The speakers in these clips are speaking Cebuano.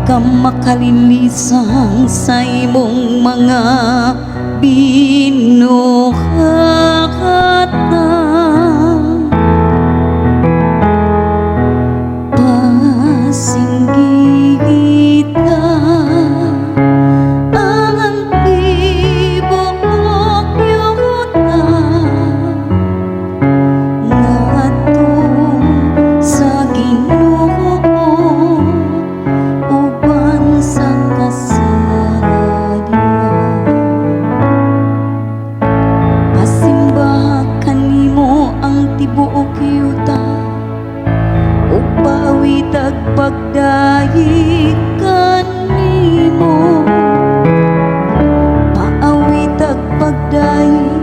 Pagkamakalilisan sa imong mga binuhatan. Pasinggita ang tibuok yuta ngadto sa Ginoo uban sa kasadyaan. Pasimbaha kanimo ang tibuok yuta ug paawitag pagdayeg kanimo. Paawitag pagdayeg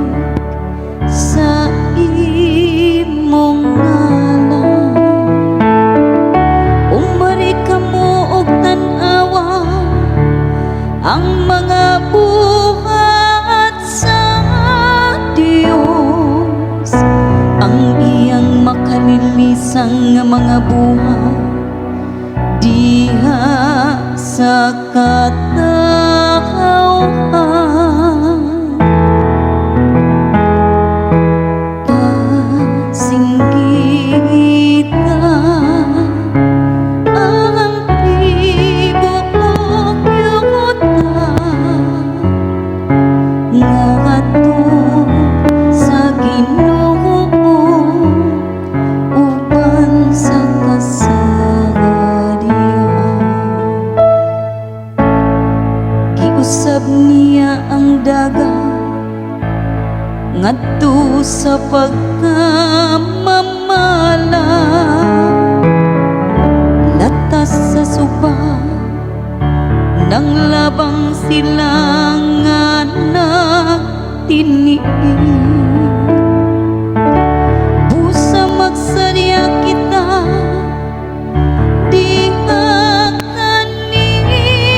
sa imong ngalan. Umari kamo og tan-awa ang mga buhat sa Dios, ang iyang makalilisang nga mga buhat diha sa katawhan. Pasinggita ang tibuok yuta ngadto sa Ginoo uban sa kasadyaan. Giusab niya ang dagat ngadto sa pagkamamala, latas sa suba nang labang sila nga nagtiniil. Busa magsadya kita diha kaniya.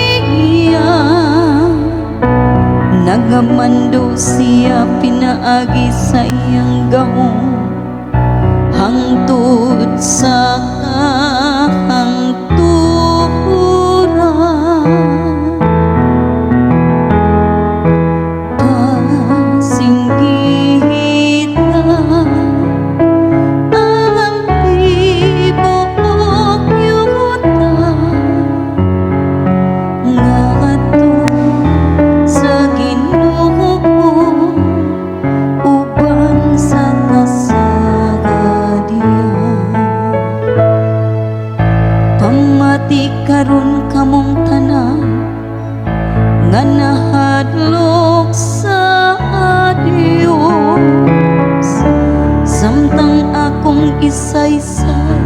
Nagamando siya pinaagi sa iyang gahom hangtod sa kahangturan. Pasinggita ang tibuok yuta ngadto sa Ginoo uban sa kasadyaan. Pamati karon kamong tanan nga nahadlok sa Dios, samtang akong isaysay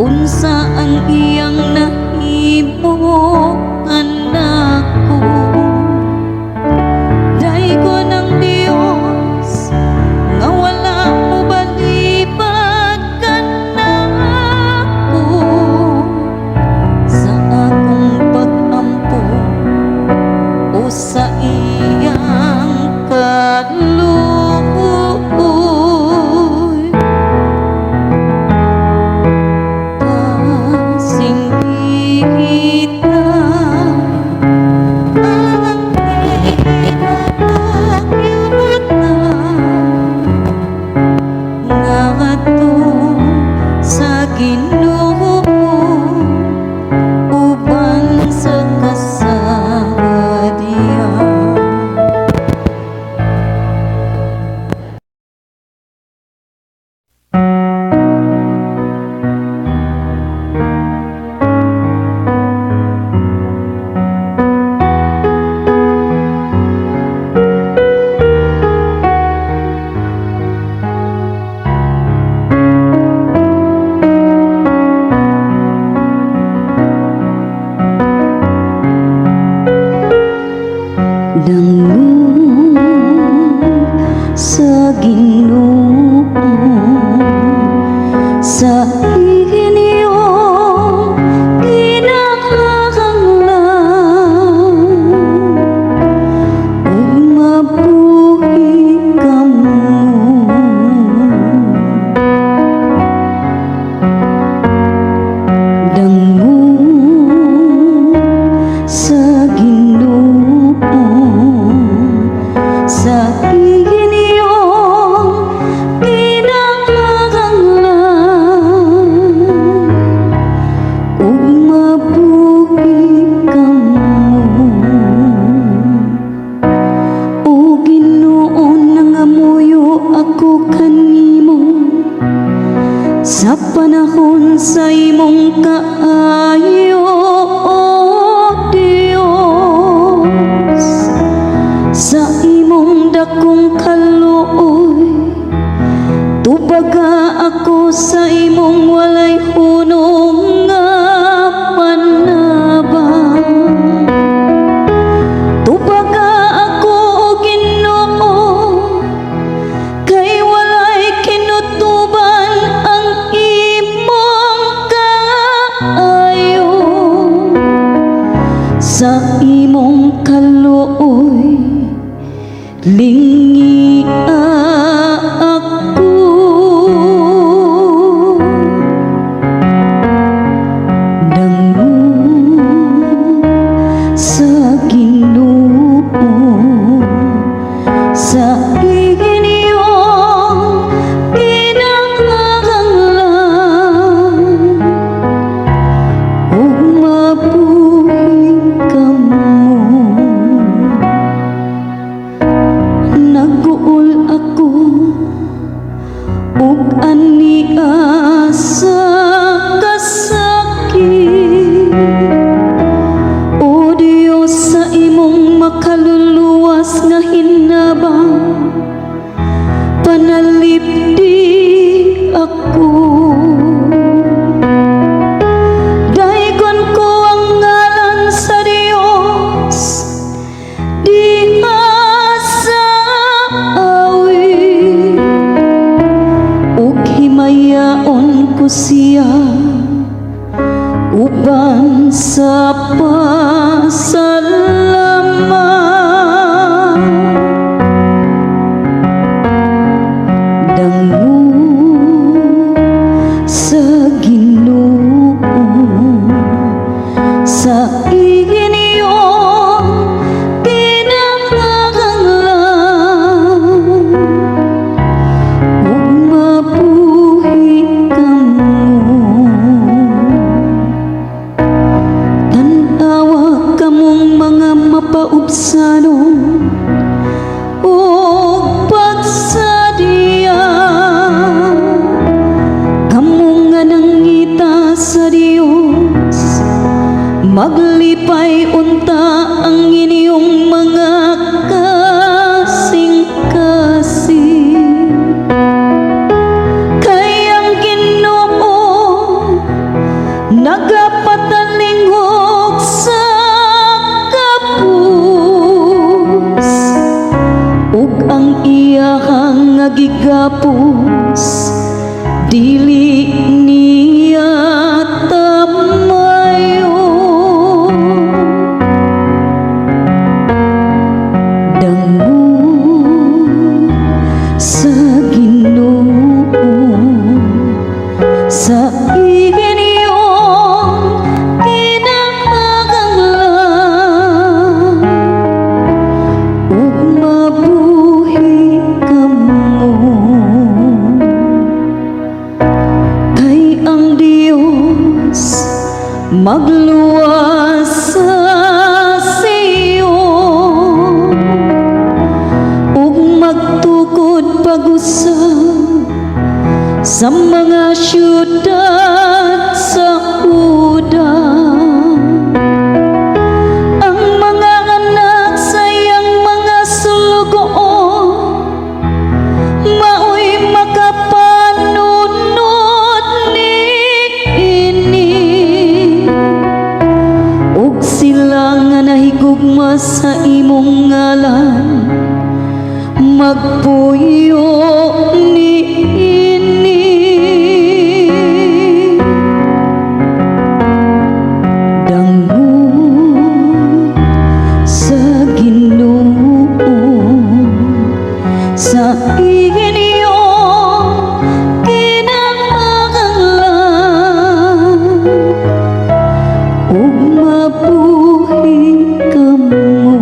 unsa ang iyang nahimo kanako. Daygon ang Dios nga wala mobalibad kanako sa akong pag-ampo o sa iyang kaluoy. Pasinggita ang tibuok yuta ngadto sa Ginoo uban sa kasadyaan. Dangog sa Ginoo sa inyong kinahanglan ug mabuhi kamo. Dangog imong kaluoy. Tubaga ako sa imong walay hunong nga panabang. Tubaga ako, o Ginoo, kay walay kinutuban ang imong kaayo. Sa imong kaluoy, lingia ako. Dangog sa Ginoo sa inyong kinahanglan ug mabuhi kamo. Nag-uol ako ug ania sa kasakit. O Diyos, sa imong makaluluwas nga hinabang, panalipdi ako. Daygon ko ang ngalan sa Dios diha sa awit ug himayaon ko siya uban sa pasalamat. Dangog sa Ginoo sa inyong kinahanglan ug mabuhi kamo. Tan-awa kamong mga mapaubsanon ug pagsadya, kamo nga nangita sa Dios, maglipay unta ang inyong mga kasing-kasing. Kay ang Ginoo nagapatalingog sa kapos ug ang iyahang nga gigapos dili niya tamayon. Dangog sa Ginoo sa inyong kinahanglan ug mabuhi kamo. Kay ang Dios magluwas sa Sion ug magtukod pag-usab sa mga syudad sa Juda. Ang mga anak sa iyang mga sulugoon maoy makapanunod niini ug sila nga nahigugma sa imong ngalan magpuyo niini. Dangog sa Ginoo sa inyong kinahanglan ug mabuhi kamo.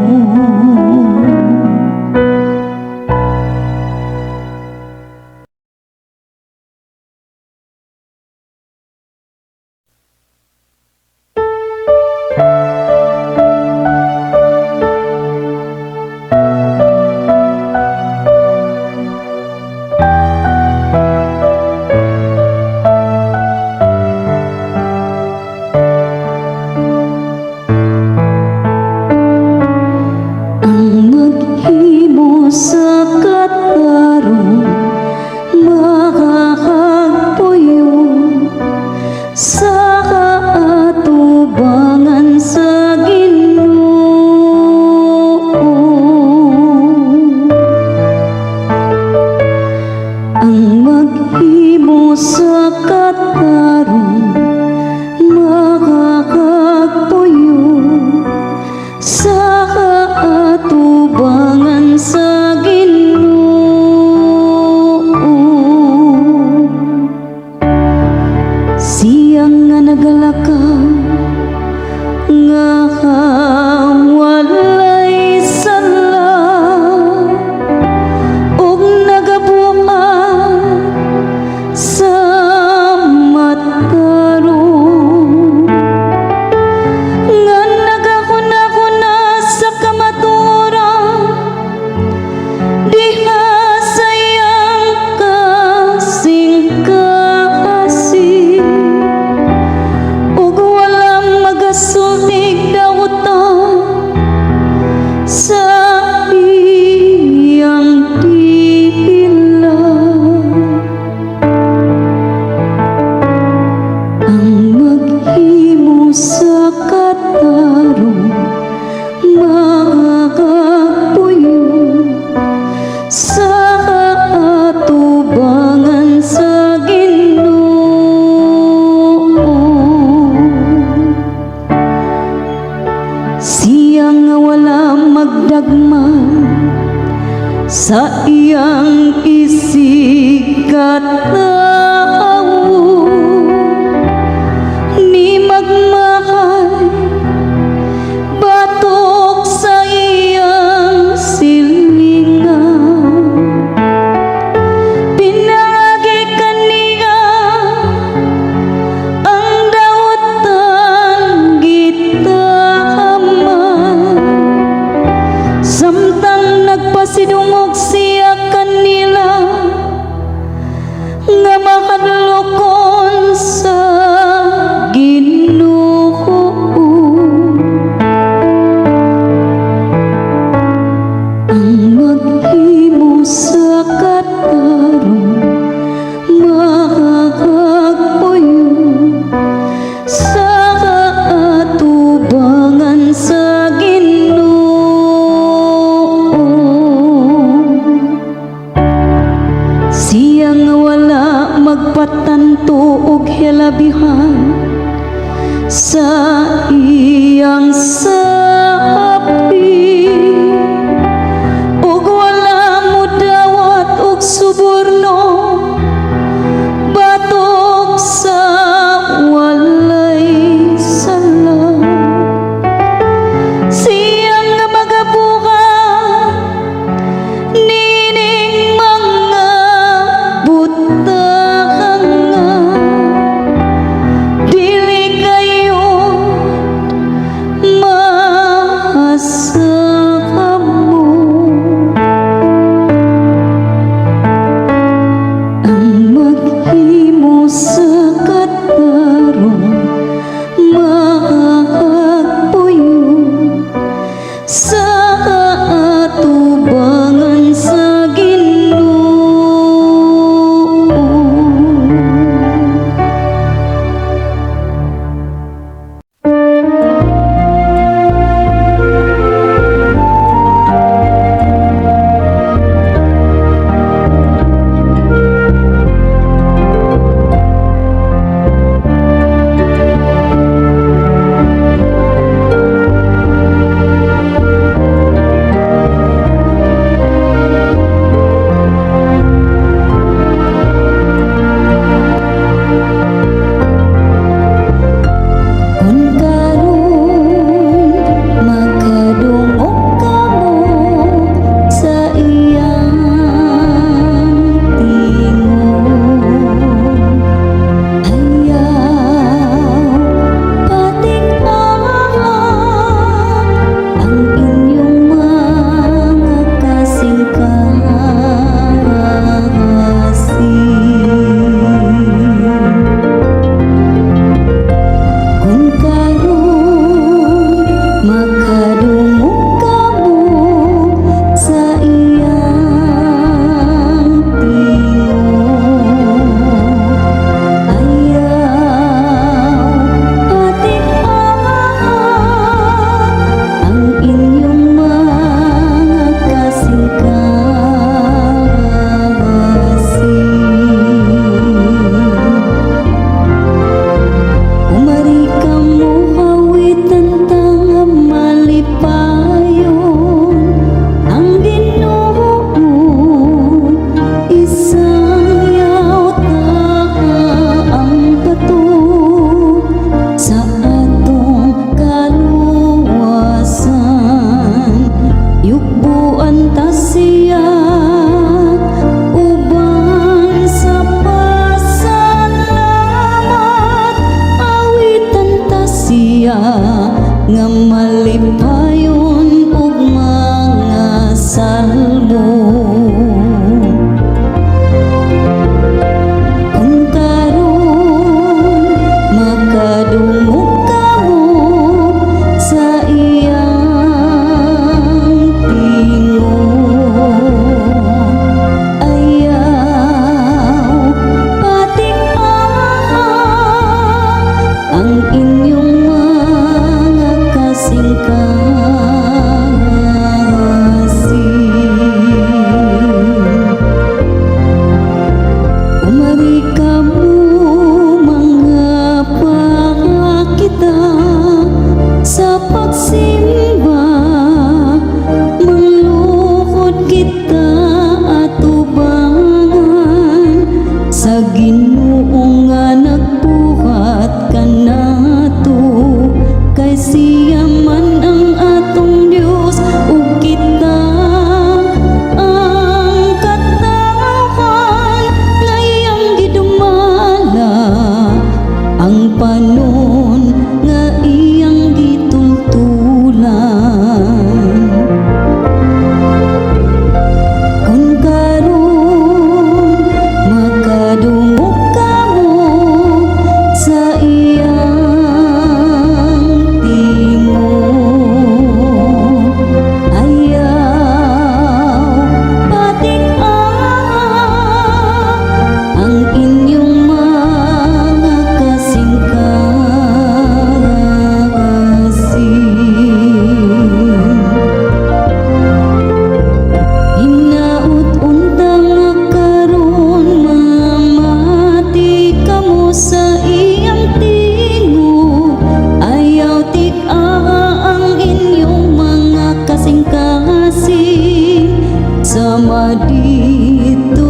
iyang isigkatawo ni magmahay batok sa iyang silingan. Pinaagi kaniya ang dautan gitama samtang nagpasidungog siya kanila nga makadlokon sa Ginoo. Ang maghimo sa katarong makakagpuyo sa kaatubangan sa Ginoo. Siya nga wala magpatanto og hilabihan sa iyang sapi ug wala modawat og suborno batok sa walay sala. Siya nga magabuhat nining mga butang nga dili kayo.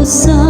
sa